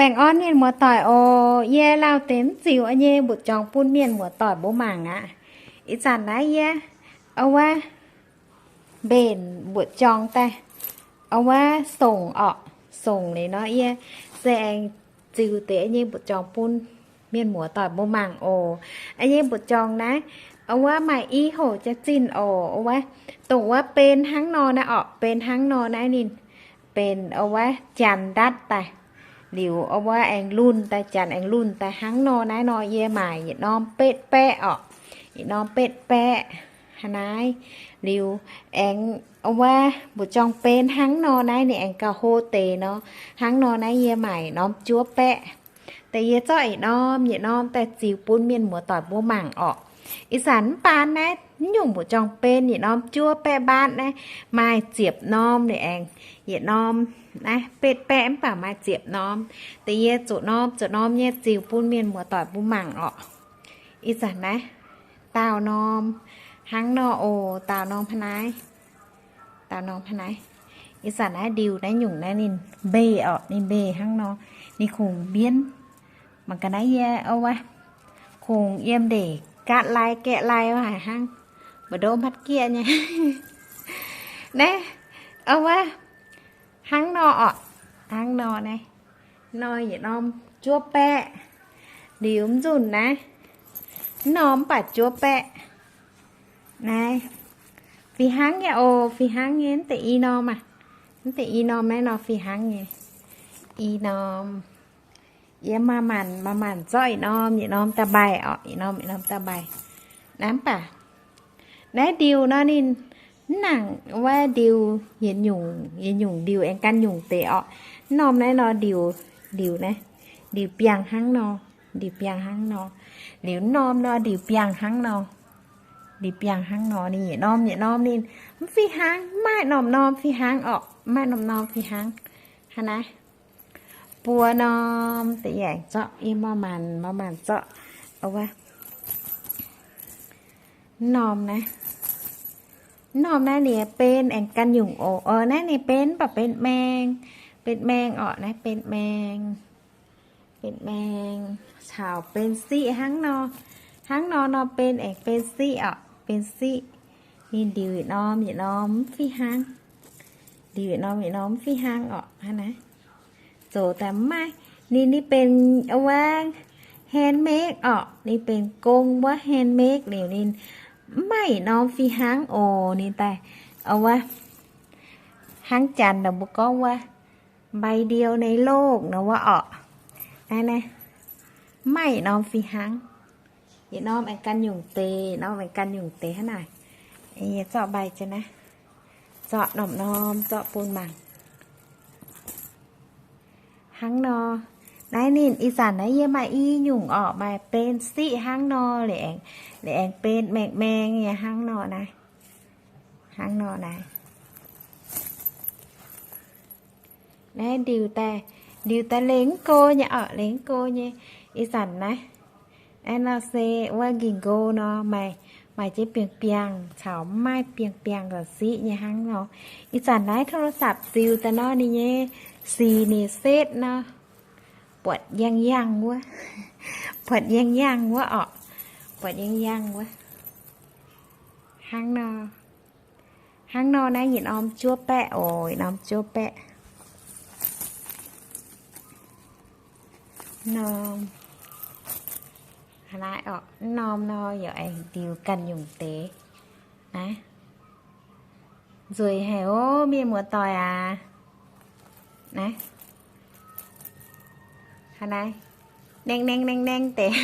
Aengx orn mienh muoz-doic oc. Yie lauh deix mv ziux nyei mbuoqc jorngx bun mienh muoz-doic mbuo mangc aqv. Ih zanc naaiv yie, o wuov, mbenc mbuoqc jorngx daaih, o wuov, songc orqc. Songc liuz nor yie se aengx ziux deix nyei mbuoqc jorngx bun mienh muoz-doic mbuo mangc oc. Nyei mbuoqc jorngx naaiv, o wuov, maaih i hoc jaax zinh oc. O wuov, dongh wuov ben hnangv nor naaiv orqc, ben hnangv nor naaiv ninh benx, o wuov, janx ndatv daaih. Liuz, o wuov, aengx lunh daaih, janx aengx lunh daaih hnangv nor naaiv nor yie maaic yietc norm betv baeqv orqc. Yietc norm betv baeqv hnangv naaiv. Liuz, aengx, o wuov, mbuoqc jorngx ben hnangv nor naaiv ninh aengx gauh hlo deix nor, hnangv nor naaiv yie maaic norm juov baeqv. Deix yie zorqv yietc norm yietc norm daaih ziux bun mienh muoz-doic mbuo mangc orqc. Ih zanc mv baan naaiv, mv nyungc mbuoqc jorngx ben yietc norm juov baeqv mbaatv naaiv, maaih ziepc norm liuz aengx yietc norm naaiv betv baeqv mv baac maaih ziepc norm. Deix yie zuqc norm zuqc norm nyei ziux bun mienh muoz-doic mbuo mangc orqc. Ih zanc naaiv, daauh norm hnangv nor oc, daauh norm hnangv naaiv. Daauh norm hnangv naaiv. Ih zanc naaiv ndiux naaiv nyungc naaiv ninh mbeih orqc, ninh mbeih hnangv nor, ninh kungx mbienv. Mangc gaax naaiv yie, o wuov, kungx yiem ndeic gaatv lai gaeqv lai wuov haic hnangv, mbu'ndongx hmatv gieqv nyei. Naaiv, o wuov, hnangv nor orqc, hnangv nor naaiv. Nor yietc norm juov baeqv, liuz mv nzunc naaiv, mv norm mv baac juov baeqv. Naaiv, fih hnangv nyei oc, fih hnangv nyei, mv deix i norm aac. Mv deix i norm naaiv nor fih hnangv nyei. I norm. Yie maaih maanc maaih maanc zorqv yietc norm yietc norm daaih mbaih orqc, yietc norm yietc norm daaih mbaih. Naaiv mv baac naaiv ndiux nor ninh mv nangc wuov ndiux yietc nyungc, yietc nyungc ndiux aengx ganh nyungc deix orqc. Mv norm naaiv nor ndiux, ndiux naaiv, ndiux biangh hnangv nor, ndiux biangh hnangv nor. Liuz mv norm nor ndiux biangh hnangv nor, ndiux biangh hnangv nor. Ninh yietc norm yietc norm ninh mv fih hnangv, mv maaih norm-norm fih hnangv orqc, mv maaih norm-norm fih hnangv. Hnangv naaiv, buo norm deix yaac zorqv, yie maaih maanc maaih maanc zorqv, o wuov, mv norm naaiv, mv norm naaiv ninh benx aengx ganh nyungc oc. Naaiv ninh benx mv baac benx maeng, benx maeng orqc, naaiv benx maeng, benx maeng, caux benx siqv hnangv nor. Hnangv nor nor benx aengx benx siqv orqc, benx siqv. Ninh ndiux yietc norm yietc norm mv fih hnangv, ndiux yietc norm yietc norm mv fih hnangv orqc. Hnangv naaiv, zoux daaih mv maaih, ninh, ninh benx wuov handmade orqc, ninh benx gong wuov handmade liuz ninh mv maaih yietc norm fih hnangv oc. Ninh daaih, o wuov, hnangv janx naaic mbuo gorngv wuov ใบเดียวในโลก nor wuov orqc. Naaiv, naaiv, mv maaih yietc norm fih hnangv. Yietc norm aengx ganh nyungc deix, norm aengx ganh nyungc deix hnangv naaic. Yie zorqv mbaih jienv naaiv, zorqv norm-norm zorqv bun mangc. Hnangv nor, naaiv ninh ih zanc naaiv yie maaih i nyungc orqc, maaih benx siqv hnangv nor, liuz aengx benx maeng-maeng nyei hnangv nor naaiv. Hnangv nor naaiv. Naaiv ndiux daaih, ndiux daaih lengh mv go nyei orqc, lengh mv go nyei. Ih zanc naaiv, naaiv nor se wuov nqingx nqo nor, maaih, maaih jienv biangh-biangh caux mv maaih biangh-biangh ga'siqv nyei hnangv nor. Ih zanc naaiv โทรศัพท์ ziux daaih nor ninh nyei sic ninh setv nor, buatc yangh yangh wuov, buatc yangh yangh wuov orqc, buatc yangh yangh wuov. Hnangv nor, hnangv nor naaiv yietc norm juov baeqv oc, yietc norm juov baeqv. Norm, naaiv orqc, norm nor yaac aengx ndiux ganh nyungc deix. Naaiv, nzueic haic ov, mienh muoz-doic aac. Naaiv, hnangv naaiv, naeng naeng naeng naeng deix,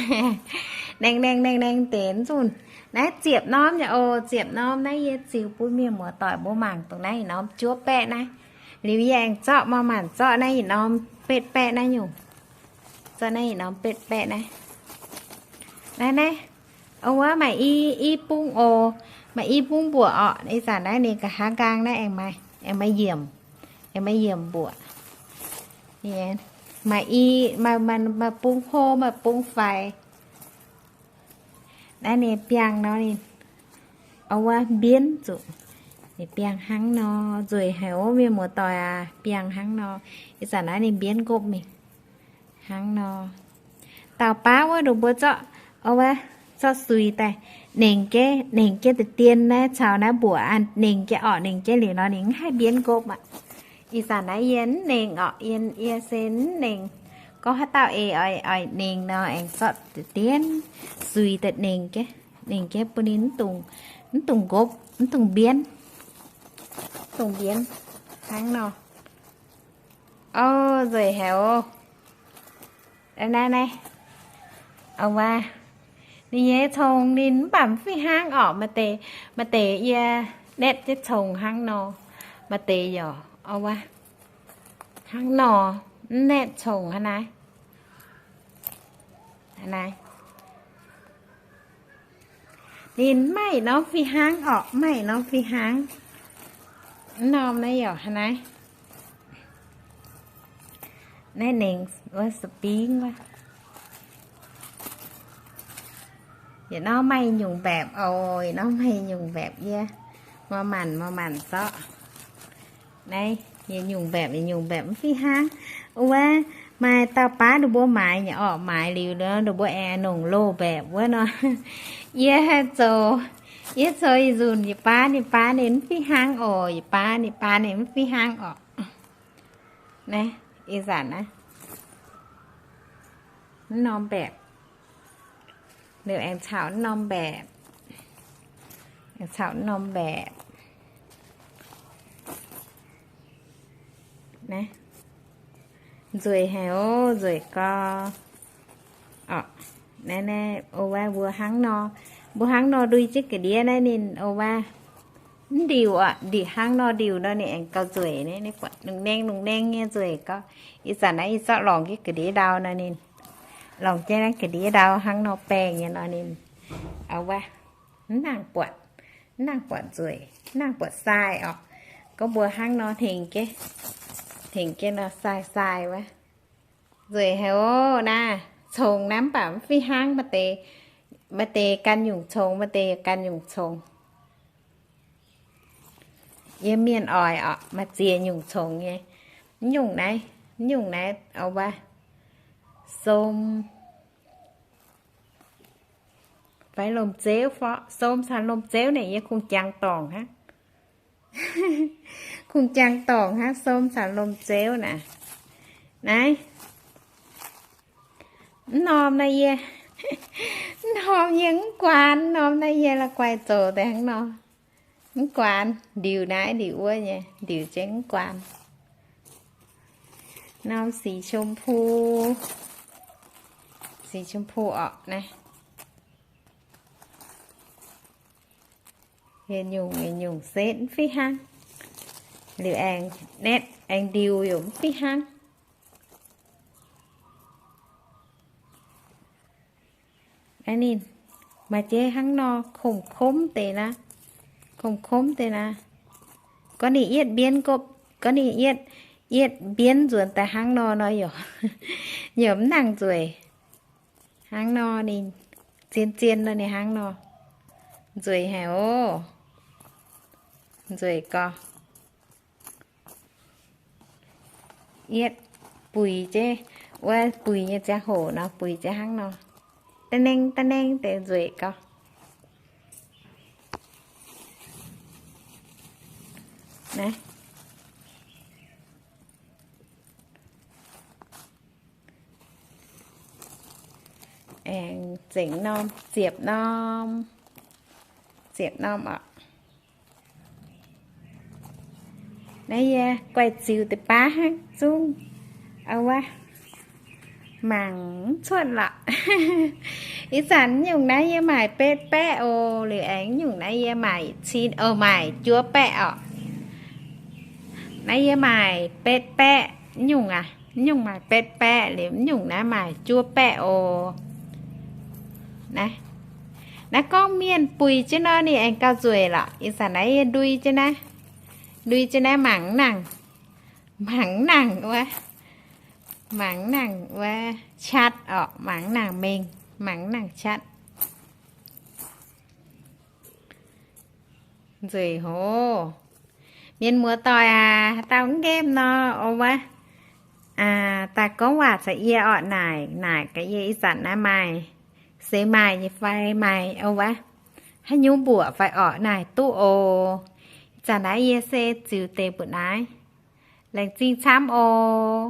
naeng naeng naeng naeng deix mv nzunc. Naaiv ziepc norm nyei oc, ziepc norm naaiv yie ziux bun mienh muoz-doic mbuo mangc dongh naaiv yietc norm juov baeqv naaiv. Liuz yie aengx zorqv, maaih maanc zorqv naaiv yietc norm betv baeqv naaiv nyungc. Zorqv naaiv yietc norm betv baeqv naaiv. Naaiv, naaiv, o wuov maaih i, i bung oc, maaih i bung mbuoqc orqc. Ih zanc naaiv ninh nqa'haav nqaang naaiv aengx maaih, aengx maaih yiemc, aengx maaih yiemc mbuoqc. Maaih i, maaih, maaih, maaih bung hlo, maaih bung faix. Naaiv ninh biangh nor ninh, o wuov mbienv zuqc, ninh biangh hnangv nor, nzueic haic ov mienh muoz-doic aac, biangh hnangv nor. Ih zanc naaiv ninh mbienv nqopv mingh. Hnangv nor, dauh baav wuov ninh mbuo zorqv, o wuov, zorqv suix daaih nengc jienv, nengc jienv deix dien naaiv caux naaiv mbuoqc an nengc jienv orqc, nengc jienv liuz nor ninh mv haih mbienv nqopv aqv. Ih zanc naaiv yie mv nengc orqc, yie, yie se mv nengc. Gorngv haaix dauh eix oix, oix nengc nor aengx zorqv deix dien suix daaih nengc jienv, nengc jienv bun ninh mv dungx, mv dungx nqopv, mv dungx mbienv, mv dungx mbienv hnangv nor. O, nzueic haic oc. Naaiv, naaiv, o wuov, ninh nyei cong ninh mv baac mv fih hnangv orqc. Maaih deix, maaih deix yie naetv jienv cong hnangv nor, maaih deix yaac, o wuov, hnangv nor, mv naetv cong hnangv naaiv. Naaiv ninh maiv norm fih hnangv orqc, maiv norm fih hnangv. Mv norm naaiv yaac hnangv naaiv. Naaiv nengc wuov spring wuov. Yietc norm maaih nyungc mbaeqc oc, yietc norm maaih nyungc mbaeqc yie. Mor maanc, mor maanc zorqv. Naaiv yietc nyungc mbaeqc, yietc nyungc mbaeqc mv fih hnangv. Wuov, maaih dauh baav ninh mbuo maaiz nyei orqc, maaiz liuz nor ninh mbuo aengx nongc loz mbaeqc wuov nor. Yie haih zoux, yie zoux yietc nzunc yietc baav ninh baav ninh mv fih hnangv oc, yietc baav ninh baav ninh mv fih hnangv orqc. Naaiv, ih zanc naaiv, mv norm mbaeqc. Liuz aengx caux mv norm mbaeqc, aengx caux mv norm mbaeqc. Naaiv, nzueic haic oc, nzueic gorx. Orqc, naaiv, naaiv, o wuov, mbuo hnangv nor, mbuo hnangv nor ndui jienv ga'ndiev naaiv ninh, o wuov, mv ndiuc orqc, ndiuc hnangv nor ndiuc nor ninh aengx gauh nzueic naaiv, ninh buatc nungh naeng nungh naeng nyei nzueic gorx. Ih zanc naaiv yie zorqv lorngc jienv ga'ndiev ndau nor ninh, lorngc jienv naaiv ga'ndiev ndau hnangv nor baengh nyei nor ninh, o wuov, mv nangc buatc, mv nangc buatc nzueic, mv nangc buatc sai orqc. Gorngv mbuo hnangv nor tengx jienv, tengx jienv nor sai sai wuov. Nzueic haic oc naaiv, congx naaiv mv baac mv fih hnangv. Maaih deix, maaih deix gan nyungc congx, maaih deix gan nyungc congx. Yiem mienh oix orqc, maaih ziex nyungc congx nyei. Mv nyungc naaiv, mv nyungc naaiv, o wuov, som fai lomh zeuv fo, som caux lomh zeuv naaic yie kungx jangx dorngc hnangv. Kungx jangx dorngc hnangv, som caux lomh zeuv naaic. Naaiv, mv norm naaiv yie, mv norm yie mv guaan, mv norm naaiv yie la'guaih zoux deix hnangv nor. Mv guaan, ndiuc naaiv ndiuc wuov nyei, ndiuc jienv mv guaan. Norm สีชมพู, สีชมพู orqc naaiv. Yietc nyungc yietc nyungc setv mv fih hnangv. Liuz aengx naetv aengx ndiux yaac mv fih hnangv. Naaiv ninh maaih jeiv hnangv nor, komx-komx deix naaiv, komx-komx deix naaiv. Gorngv ninh yietv mbienv gopv, gorngv ninh yietv, yietv mbienv nzuonx daaih hnangv nor nor, yaac, yaac mv nangc nzueic. Hnangv nor ninh zien-zien nor ninh hnangv nor. Nzueic haic oc. Nzueic gorx. Yietv buix jienv, wuov buix nyei ziangh hoc nor, buix jienv hnangv nor, da'nengh da'nengh deix nzueic gorx. Naaiv, aengx zengc norm, ziepc norm, ziepc norm orqc. Naaiv yie guaih ziux deix baav hnangv zungv, wuov, mangc mv cuotv lorqc. Ih zanc nyungc naaiv yie maaic betv baeqv oc. Liuz aengx nyungc naaiv yie maaic cin, o, maaic juov baeqv orqc. Naaiv yie maaic betv baeqv nyungc aac, nyungc maaic betv baeqv liuz nyungc naaiv maaic juov baeqv oc. Naaiv, naaiv gorngv mienh buix jienv nor ninh aengx gauh nzueic lorqc. Ih zanc naaiv yie ndui jienv naaiv, ndui jienv naaiv mangc nangc, mangc nangc wuov, mangc nangc wuov qatv orqc, mangc nangc mengh, mangc nangc qatv. Nzueic hov. Mienh muoz-doic aac, haaix dauh mv nqemh nor, o wuov, Aa, daaih gorngv waac caux yie orqc, naaic, naaic gaax yie ih zanc naaiv maaih, se maaih nyei fai maaih, o wuov, haaix nyungc mbuoqc fai orqc, naaic duqv oc. Ih zanc naaiv yie se ziux deix mbuoqc naaiv. Laengz zingh camv oc.